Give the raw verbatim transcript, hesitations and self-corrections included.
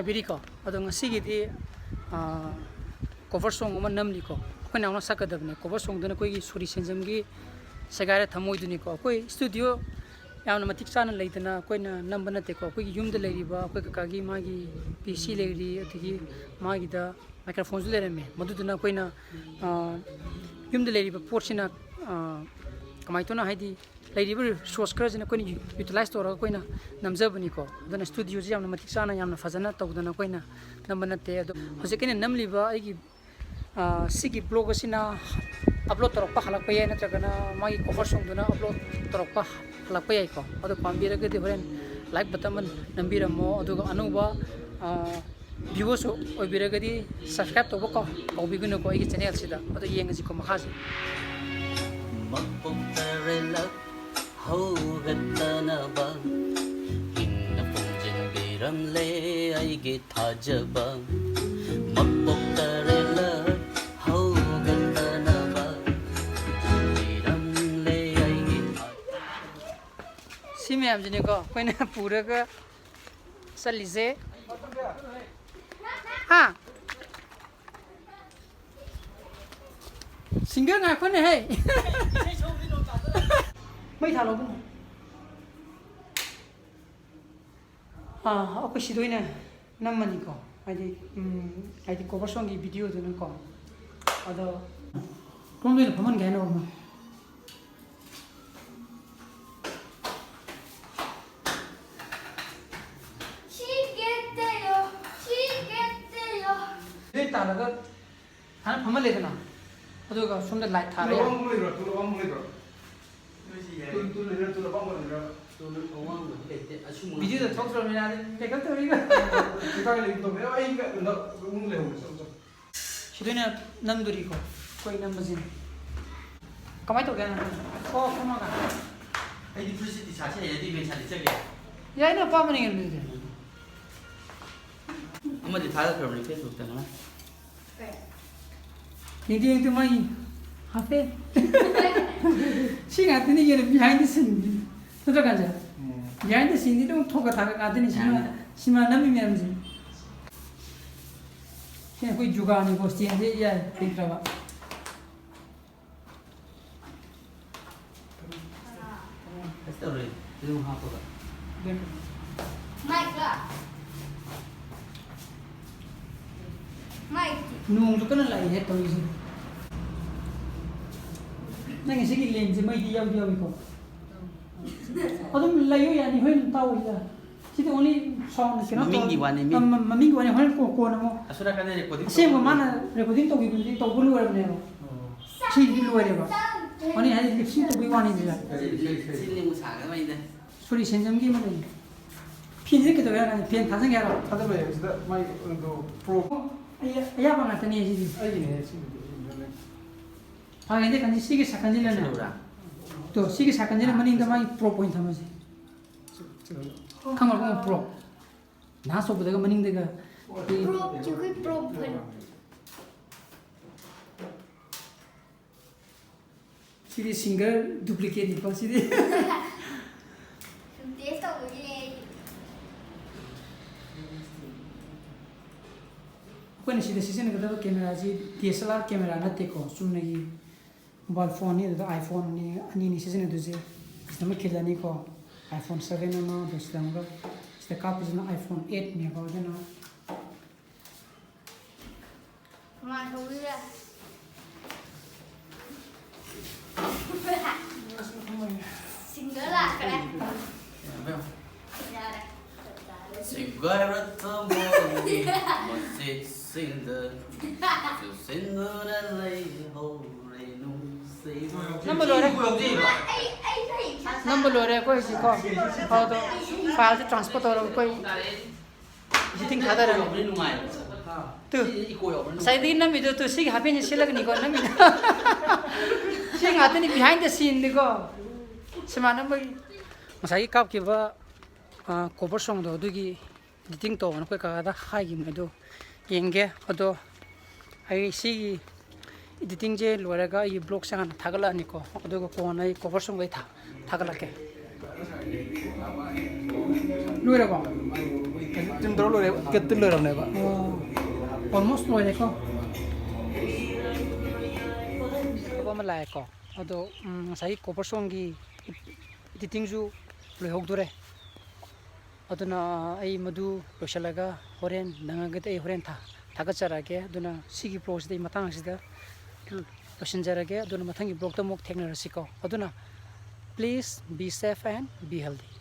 ꯄꯤꯔꯤꯀꯣ꯫ ꯑꯗꯣ ꯉꯁꯤꯒꯤꯗꯤ, ꯑꯥ, cover song ꯑꯃ ꯅꯝꯂꯤꯀꯣ꯫ ꯑꯩꯈꯣꯏ ꯅꯅꯥꯎꯅ ꯁꯛꯀꯗꯕꯅꯦ꯫ Cover songꯗꯨꯅ ꯑꯩꯈꯣꯏꯒꯤ ꯁꯣꯔꯤ ꯁꯦꯟꯖꯝꯒꯤ ꯁꯦꯒꯥꯏꯔ ꯊꯃꯣꯏꯗꯨꯅꯤꯀꯣ꯫ ꯑꯩꯈꯣꯏ studio ꯌꯥꯝꯅ ꯃꯇꯤꯛ ꯆꯥꯅ ꯂꯩꯗꯅ ꯑꯩꯈꯣꯏꯅ ꯅꯝꯕ ꯅꯠꯇꯦꯀꯣ꯫ ꯑꯩꯈꯣꯏꯒꯤ ꯌꯨꯝꯗ ꯂꯩꯔꯤꯕ ꯑꯩꯈꯣꯏ ꯀꯀꯥꯒꯤ ꯃꯥꯒꯤ P C ꯂꯩꯔꯤ, ꯑꯗꯒꯤ ꯃꯥꯒꯤꯗ microphoneꯁꯨ ꯂꯩꯔꯝꯃꯦ꯫ ꯃꯗꯨꯗꯨꯅ ꯑꯩꯈꯣꯏꯅ, ꯑꯥ, ꯌꯨꯝꯗ ꯂꯩꯔꯤꯕ ꯄꯣꯠꯁꯤꯅ, ꯑꯥ, ꯀꯃꯥꯏꯅ ꯇꯧꯅ, ꯍꯥꯏꯗꯤ, ꯂꯩꯔꯤꯕ resource ꯈꯔꯁꯤꯅ ꯑꯩꯈꯣꯏꯅ utilise ꯇꯧꯔꯒ ꯑꯩꯈꯣꯏꯅ ꯅꯝꯖꯕꯅꯤꯀꯣ꯫ ꯑꯗꯨꯅ studioꯁꯤ ꯌꯥꯝꯅ ꯃꯇꯤꯛ ꯆꯥꯅ, ꯌꯥꯝꯅ ꯐꯖꯅ ꯇꯧꯗꯅ ꯑꯩꯈꯣꯏꯅ ꯅꯝꯕ ꯅꯠꯇꯦ꯫ ꯑꯗꯣ ꯍꯧꯖꯤꯛ ꯑꯩꯅ ꯅꯝꯂꯤꯕ ꯑꯩꯒꯤ, ꯑꯥ, ꯁꯤꯒꯤ vlog ꯑꯁꯤꯅ upload ꯇꯧꯔꯛꯄ ꯍꯜꯂꯛꯄ ꯌꯥꯏ, ꯅꯠꯇ꯭ꯔꯒꯅ ꯃꯥꯒꯤ cover songꯗꯨꯅ upload ꯇꯧꯔꯛꯄ ꯍꯜꯂꯛꯄ ꯌꯥꯏꯀꯣ꯫ ꯑꯗꯣ ꯄꯥꯝꯕꯤꯔꯒꯗꯤ ꯍꯣꯔꯦꯟ like button ꯑꯃ ꯅꯝꯕꯤꯔꯝꯃꯣ, ꯑꯗꯨꯒ ꯑꯅꯧꯕ, ꯑꯥ, viewersꯁꯨ ꯑꯣꯏꯕꯤꯔꯒꯗꯤ subscribe ꯇꯧꯕ ꯀꯥꯎ-, ꯀꯥꯎꯕꯤꯒꯅꯨꯀꯣ ꯑꯩꯒꯤ channelꯁꯤꯗ꯫ ꯑꯗꯣ ꯌꯦꯡꯉꯁꯤꯀꯣ ꯃꯈꯥꯁꯦ꯫ ꯃꯄꯣꯛ ꯇꯔꯦꯠꯂꯛ ꯍꯧꯒꯠꯇꯅꯕ ꯏꯪꯅ ꯈꯨꯝꯖꯤꯟꯕꯤꯔꯝꯂꯦ ꯑꯩꯒꯤ ꯊꯥꯖꯕ꯫ ꯃꯄꯣꯛ ꯇꯔꯦꯠꯂꯛ ꯍꯧꯒꯠꯇꯅꯕ ꯈꯨꯝꯖꯤꯟꯕꯤꯔꯝꯂꯦ ꯑꯩꯒꯤ ꯊꯥꯖꯕ꯫ ꯁꯤ ꯃꯌꯥꯝꯁꯤꯅꯤꯀꯣ ꯑꯩꯈꯣꯏꯅ ꯄꯨꯔꯒ ꯆꯠꯂꯤꯁꯦ꯫ ꯍꯥ? Singer ꯉꯥꯏꯈꯣꯅꯦ ꯍꯦ꯫ ꯃꯩ ꯊꯥꯜꯂꯣ ꯏꯕꯨꯡꯉꯣ꯫ ꯑꯥ, ꯑꯩꯈꯣꯏ ꯁꯤꯗ ꯑꯣꯏꯅ ꯅꯝꯃꯅꯤꯀꯣ꯫ ꯍꯥꯏꯗꯤ, ꯎꯝ, ꯍꯥꯏꯗꯤ cover songꯒꯤ videoꯗꯨꯅꯀꯣ꯫ ꯑꯗꯣ ꯀꯔꯣꯝꯗ ꯑꯣꯏꯅ ꯐꯝꯍꯟꯒꯦ ꯍꯥꯏꯅꯣ? ꯁꯤ ꯇꯥꯜꯂꯒ ꯍꯥꯟꯅ ꯐꯝꯍꯜꯂꯦꯗꯅ, ꯑꯗꯨꯒ ꯁꯣꯝꯗ light ꯊꯥꯔꯦ꯫ ꯇꯨꯜ ꯑꯋꯥꯡꯕ ꯂꯩꯕ꯭ꯔꯥ? ꯇꯨꯜ ꯑꯋꯥꯡꯕ ꯂꯩꯕ꯭ꯔꯥ? ꯇꯨꯜ, ꯇꯨꯜ ꯂꯩꯕ꯭ꯔꯥ? ꯇꯨꯜ ꯑꯋꯥꯡꯕ ꯂꯩꯕ꯭ꯔꯥ? ꯇꯨꯜ ꯑꯋꯥꯡꯕꯗꯤ ꯂꯩꯇꯦ꯫ ꯑꯁꯨꯝꯕ videoꯗ ꯊꯣꯛꯇ꯭ꯔꯕꯅꯤꯅ ꯑꯗꯨꯝ makeup ꯇꯧꯔꯤꯕ꯫ ꯁꯤꯗ ꯑꯣꯏꯅ ꯅꯝꯗꯣꯔꯤꯀꯣ, ꯑꯩꯈꯣꯏ ꯅꯝꯕꯁꯤꯅꯦ꯫ ꯀꯃꯥꯏꯅ ꯇꯧꯒꯦ ꯍꯥꯏꯅꯣ? ꯑꯣ, ꯐꯝꯃꯒ꯫ ꯑꯩꯗꯤ ꯐꯨꯔꯤꯠꯁꯦ ꯇꯤ ꯁꯥꯔꯠꯁꯦ ꯍꯩꯅꯗꯦ, ꯃꯦꯟ ꯁꯥꯔꯠ ꯂꯤꯠꯆꯒꯦ꯫ ꯌꯥꯏꯅ, ꯑꯄꯥꯝꯕꯅꯤ ꯀꯩꯅꯣ ꯑꯗꯨꯗꯤ꯫ ꯑꯃꯗꯤ ꯊꯥꯒꯠꯈ꯭ꯔꯕꯅꯤ Facebook-ꯇ ꯉꯔꯥꯡ꯫ ꯌꯦꯡꯗꯦ, ꯌꯦꯡꯗꯦ, ꯃꯥꯒꯤ ꯍꯥꯞꯄꯦ꯫ ꯁꯤ ꯉꯥꯛꯇꯅꯤ ꯀꯩꯅꯣ, behind the scene꯫ ꯅꯠꯇ꯭ꯔꯣ, ꯀꯥꯟꯖ? ꯎꯝ꯫ Behind the scene-ꯗꯤ ꯑꯗꯨꯝ ꯊꯣꯛꯀ ꯊꯥꯒꯠ ꯉꯥꯛꯇꯅꯤ ꯁꯤꯃ, ꯌꯥꯅꯤ꯫ ꯁꯤꯃ ꯅꯝꯃꯤ ꯃꯌꯥꯝꯁꯦ꯫ ꯁꯤ ꯑꯩꯈꯣꯏ ꯖꯨꯒꯥꯅꯤꯀꯣ, ꯁ꯭ꯇꯦꯟꯁꯦ ꯌꯥꯏ, ꯂꯩꯇ꯭ꯔꯕ꯫ ꯀꯩꯁꯨ ꯇꯧꯔꯣꯏ, ꯑꯗꯨꯝ ꯍꯥꯞꯄꯒ꯫ ꯃꯥꯏꯛꯂꯣ? ꯃꯥꯏꯛꯇꯤ? ꯅꯣꯡꯁꯨ ꯀꯟꯅ ꯂꯥꯛꯏꯍꯦ ꯇꯧꯔꯤꯁꯦ꯫ ꯅꯪꯒꯤ ꯁꯤꯒꯤ ꯂꯦꯝꯁꯦ ꯃꯩꯗꯤ ꯌꯥꯎꯗꯤ ꯌꯥꯎꯏꯀꯣ? ꯑꯗꯨꯝ ꯂꯩꯌꯨ, ꯌꯥꯅꯤ, ꯍꯣꯔꯦꯟ ꯑꯗꯨꯝ ꯇꯥꯎ ꯌꯥ꯫ ꯁꯤꯗꯤ only sound ꯀꯩꯅꯣ ꯃꯃꯤꯡꯒꯤ ꯇꯧ-, ꯋꯥꯅꯤ, ꯃꯤ꯫ ꯃ-, ꯃ-, ꯃꯃꯤꯡꯒꯤ ꯋꯥꯅꯤ, ꯍꯣꯔꯦꯟ ꯀꯣ-, ꯀꯣꯟꯅ ꯑꯃꯨꯛ꯫ ꯑꯁꯣꯝ ꯅꯥꯀꯟꯗ recording ꯑꯁꯦꯡꯕ ꯇꯧꯕ ꯃꯥꯅ recording ꯇꯧꯈꯤꯕꯗꯨꯗꯤ ꯇꯧꯕ ꯂꯣꯏꯔꯕꯅꯦꯕ꯫ ꯑꯣ꯫ ꯁꯤꯗꯤ ꯂꯣꯏꯔꯦꯕ꯫ ꯃꯥꯅꯤ ꯍꯥꯏꯗꯤ lip sync ꯇꯧꯕꯒꯤ ꯋꯥꯅꯤꯗ꯫ ꯁꯤ, ꯁꯤ, ꯁꯤ꯫ ꯁꯤ ꯂꯦꯝ ꯁꯥꯒꯗꯕꯅꯤꯗ꯫ ꯁꯣꯔꯤ ꯁꯦꯟꯖꯝꯒꯤ ꯑꯃ ꯂꯩ꯫ ꯐꯦꯟꯁꯦ ꯀꯩꯗꯧꯋꯦ ꯍꯥꯏꯔ ꯀꯥꯟꯗ ꯐꯦꯟ ꯊꯥꯖꯟꯒꯦ ꯍꯥꯏꯔꯣ? ꯊꯥꯖꯟꯕ ꯌꯥꯏ, ꯁꯤꯗ ꯃꯥꯏ, ꯑꯗꯣ, pro꯫ ꯑꯩ-, ꯑꯌꯥꯕ ꯉꯥꯛꯇꯅꯦ ꯁꯤꯗꯤ꯫ ꯑꯩꯒꯤꯅꯦ, ꯁꯤꯕꯨꯗꯤ, ꯑꯩꯒꯤꯅꯦ꯫ ꯐꯔꯦꯅꯦ, ꯀꯟꯁꯤ-, ꯁꯤꯒꯤ ꯁꯥꯏꯀꯜꯁꯤꯅꯅꯦ꯫ ꯁꯤꯜꯂꯨꯔꯥ? ꯇꯣ, ꯁꯤꯒꯤ ꯁꯥꯏꯀꯜꯁꯤꯅ ꯃꯅꯤꯡꯗ ꯃꯥꯒꯤ prop ꯑꯣꯏꯅ ꯊꯝꯃꯁꯤ꯫ ꯁꯤ-, ꯁꯤ-, ꯈꯪꯉꯕꯣ, prop? ꯅꯍꯥꯟ ꯁꯣꯛꯄꯗꯒ ꯃꯅꯤꯡꯗꯒ ꯄ꯭ꯔꯣꯞꯁꯨ ꯑꯩꯈꯣꯏ ꯄ꯭ꯔꯣꯞ ꯐꯨꯟ꯫ ꯁꯤꯗꯤ singer duplicate ꯅꯤꯀꯣ ꯁꯤꯗꯤ꯫ ꯁꯨꯝ test ꯇꯧꯕꯒꯤ ꯑꯩ꯫ ꯑꯩꯈꯣꯏꯅ ꯁꯤꯗ ꯁꯤꯖꯤꯟꯅꯒꯗꯕ camera ꯁꯤ D S L R camera ꯅꯠꯇꯦꯀꯣ, ꯆꯨꯝꯅꯒꯤ mobile phone ꯅꯤ꯫ ꯑꯗꯨꯗ iPhone ꯑꯅꯤ, ꯑꯅꯤꯅꯤ ꯁꯤꯖꯤꯟꯅꯗꯣꯏꯁꯦ꯫ ꯁꯤꯗ ꯑꯃ ꯈꯤꯜꯂꯅꯤꯀꯣ, iPhone seven ꯑꯃ, ꯑꯗꯨ ꯁꯤꯗ ꯑꯃꯒ, ꯁꯤꯗ ꯀꯥꯞꯄꯤꯁꯤꯅ iPhone eight ꯅꯦꯕ꯫ ꯑꯗꯨꯅ ꯀꯃꯥꯏꯅ ꯇꯧꯕꯤꯔꯦ? Singer ꯂꯥꯛꯈ꯭ꯔꯦ꯫ ꯌꯥꯔꯦ꯫ Singer ꯑꯇꯣꯝꯕꯒꯤ ꯃꯁꯤꯁꯤꯡꯗ ꯆꯨꯁꯤꯟꯗꯨꯅ ꯂꯩꯍꯧꯔꯦ ꯅꯨꯡꯁꯤꯕ꯫ ꯅꯝꯕ ꯂꯣꯏꯔꯦ꯫ ꯑꯩ, ꯑꯩ, ꯑꯩ, ꯅꯝꯕ ꯂꯣꯏꯔꯦ ꯑꯩꯈꯣꯏ ꯍꯧꯖꯤꯛꯀꯣ꯫ ꯐꯥꯎꯗꯣ, file ꯁꯦ transfer ꯇꯧꯔꯒ ꯑꯩꯈꯣꯏ editing ꯊꯥꯗꯔꯅꯤ꯫ ꯅꯨꯡꯉꯥꯏꯕ꯫ ꯇꯨ, ꯁꯤ echo ꯌꯥꯎꯕ꯭ꯔꯥ? ꯉꯁꯥꯏꯗꯒꯤ ꯅꯝꯃꯤꯗꯣ, ꯇꯨ, ꯁꯤꯒꯤ ꯍꯥꯞꯄꯦꯟꯁꯦ ꯁꯦꯠꯂꯒꯅꯤꯀꯣ ꯅꯝꯃꯤꯗꯣ꯫ ꯁꯤ ꯉꯥꯛꯇꯅꯤ behind the scene ꯅꯤꯀꯣ꯫ ꯁꯤꯃꯥ ꯅꯝꯕꯒꯤ꯫ ꯉꯁꯥꯏꯒꯤ ꯀꯥꯞꯈꯤꯕ, ꯑ, cover song ꯗꯣ, ꯑꯗꯨꯒꯤ editing ꯇꯧꯕꯅ ꯑꯩꯈꯣꯏ ꯀꯀꯥꯗ ꯍꯥꯏꯈꯤꯕꯅꯦ, ꯑꯗꯣ ꯌꯦꯡꯒꯦ꯫ ꯑꯗꯣ ꯑꯩ ꯁꯤꯒꯤ editing ꯁꯦ ꯂꯣꯏꯔꯒ ꯑꯩꯒꯤ vlog ꯁꯦ ꯍꯥꯟꯅ ꯊꯥꯒꯠꯂꯛꯑꯅꯤꯀꯣ, ꯑꯗꯨꯒ ꯀꯣꯟꯅ ꯑꯩ cover song ꯗꯣ ꯑꯩ ꯊꯥ-, ꯊꯥꯒꯠꯂꯛꯀꯦ꯫ ꯂꯣꯏꯔꯕꯣ? ꯇꯤꯝ ꯇꯧꯔ ꯂꯣꯏꯔꯦ, ꯀꯠꯇꯤ ꯂꯣꯏꯔꯕꯅꯦꯕ꯫ ꯑꯣ꯫ ꯑꯣꯜꯃꯣꯁ ꯂꯣꯏꯔꯦꯀꯣ꯫ ꯑꯇꯣꯞꯄ ꯑꯃ ꯂꯥꯛꯑꯦꯀꯣ꯫ ꯑꯗꯣ ꯎꯝ, ꯉꯁꯥꯏꯒꯤ ꯀꯣꯕꯔ ꯁꯣꯡꯒꯤ ꯏꯗꯤꯇꯤꯡꯁꯨ ꯂꯣꯏꯍꯧꯗꯣꯔꯦ꯫ ꯑꯗꯨꯅ ꯑꯩ ꯃꯗꯨ ꯂꯣꯏꯁꯤꯜꯂꯒ ꯍꯣꯔꯦꯟ ꯅꯪꯉꯒꯗꯤ ꯑꯩ ꯍꯣꯔꯦꯟ ꯊꯥ-, ꯊꯥꯒꯠꯆꯔꯛꯑꯒꯦ꯫ ꯑꯗꯨꯅ ꯁꯤꯒꯤ ꯕ꯭ꯂꯣꯛꯁꯤꯗ ꯑꯩ ꯃꯇꯥꯡ ꯑꯁꯤꯗ ꯂꯣꯏꯁꯤꯟꯖꯔꯒꯦ꯫ ꯑꯗꯨꯅ ꯃꯊꯪꯒꯤ ꯕ꯭ꯂꯣꯛꯇ ꯑꯃꯨꯛ ꯊꯦꯡꯅꯔꯁꯤꯀꯣ꯫ ꯑꯗꯨꯅ please be safe and be healthy꯫